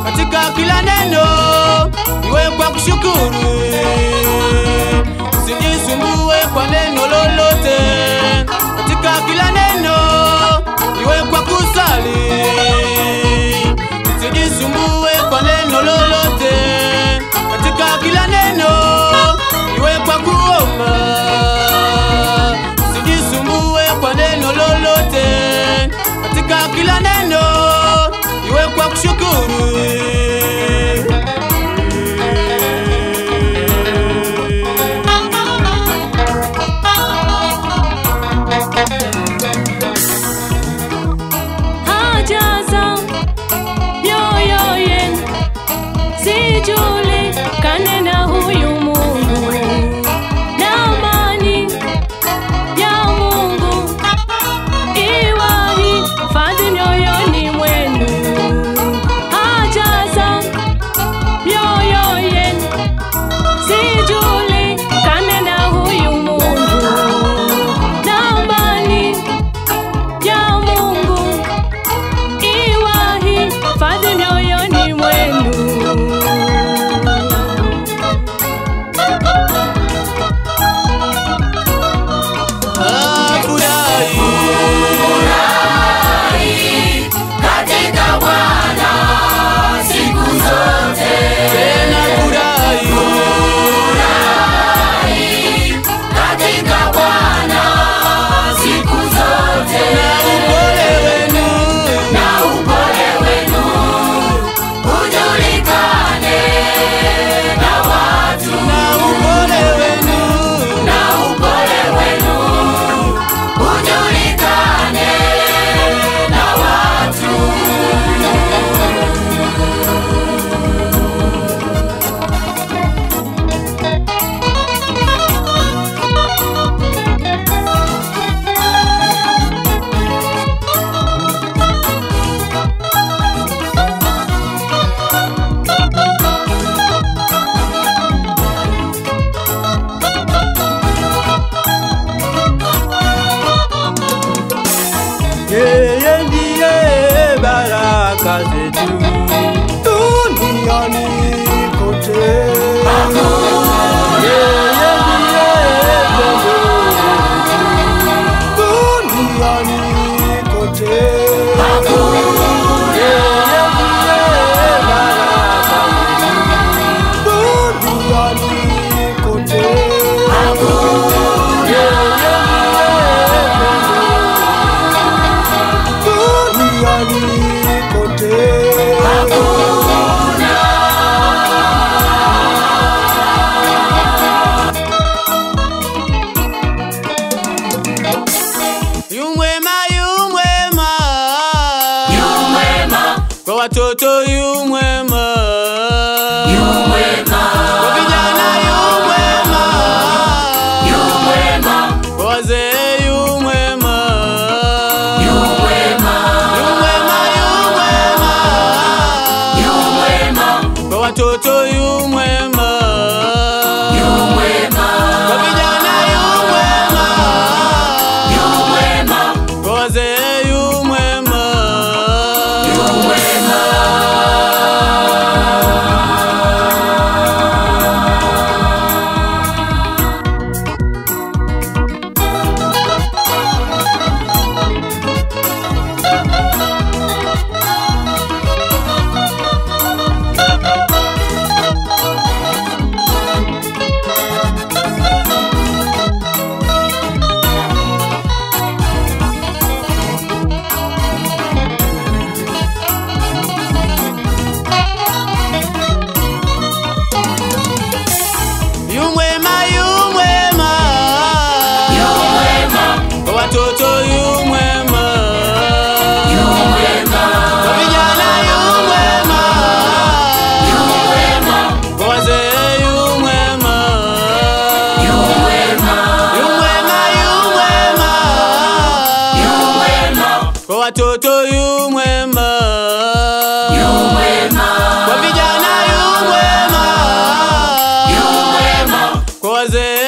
Katika kila neno iwe kwa kushukuru. Usijisumbue kwa neno lolote. Katika kila neno iwe kwa kusali. Usijisumbue kwa neno lolote. Katika kila neno iwe kwa kuomba. Usijisumbue kwa neno lolote. Katika kila neno iwe kwa kushukuru. Hajaza mioyo yenu zijulikane na huyu Mungu, na amani ya Mungu iwahifadhi mioyoni mwenu. Hajaza mioyo yenu zijulikane na huyu Mungu, na amani ya Mungu iwahifadhi mioyoni mwenu. Katika Bwana siku zote. Tena furahi. watoto yu mwema, yu mwema. Kwa vijana yu mwema, yu mwema. Kwa wazee yu mwema, yu mwema. Yu mwema, yu mwema, yu mwema. Kwa watoto yu mwema, yu mwema. Kwa vijana yu mwema, yu mwema. Kwa wazee yu mwema, yu mwema. Yu mwema, yu mwema, yu mwema. Kwa watoto yu mwema, yu mwema. Kwa vijana yu mwema, yu mwema. Kwa wazee yu mwema, yu mwema. Yu mwema, yu mwema, yu mwema. Kwa watoto yu mwema, yu mwema. Kwa vijana yu mwema, yu mwema. Kwa wazee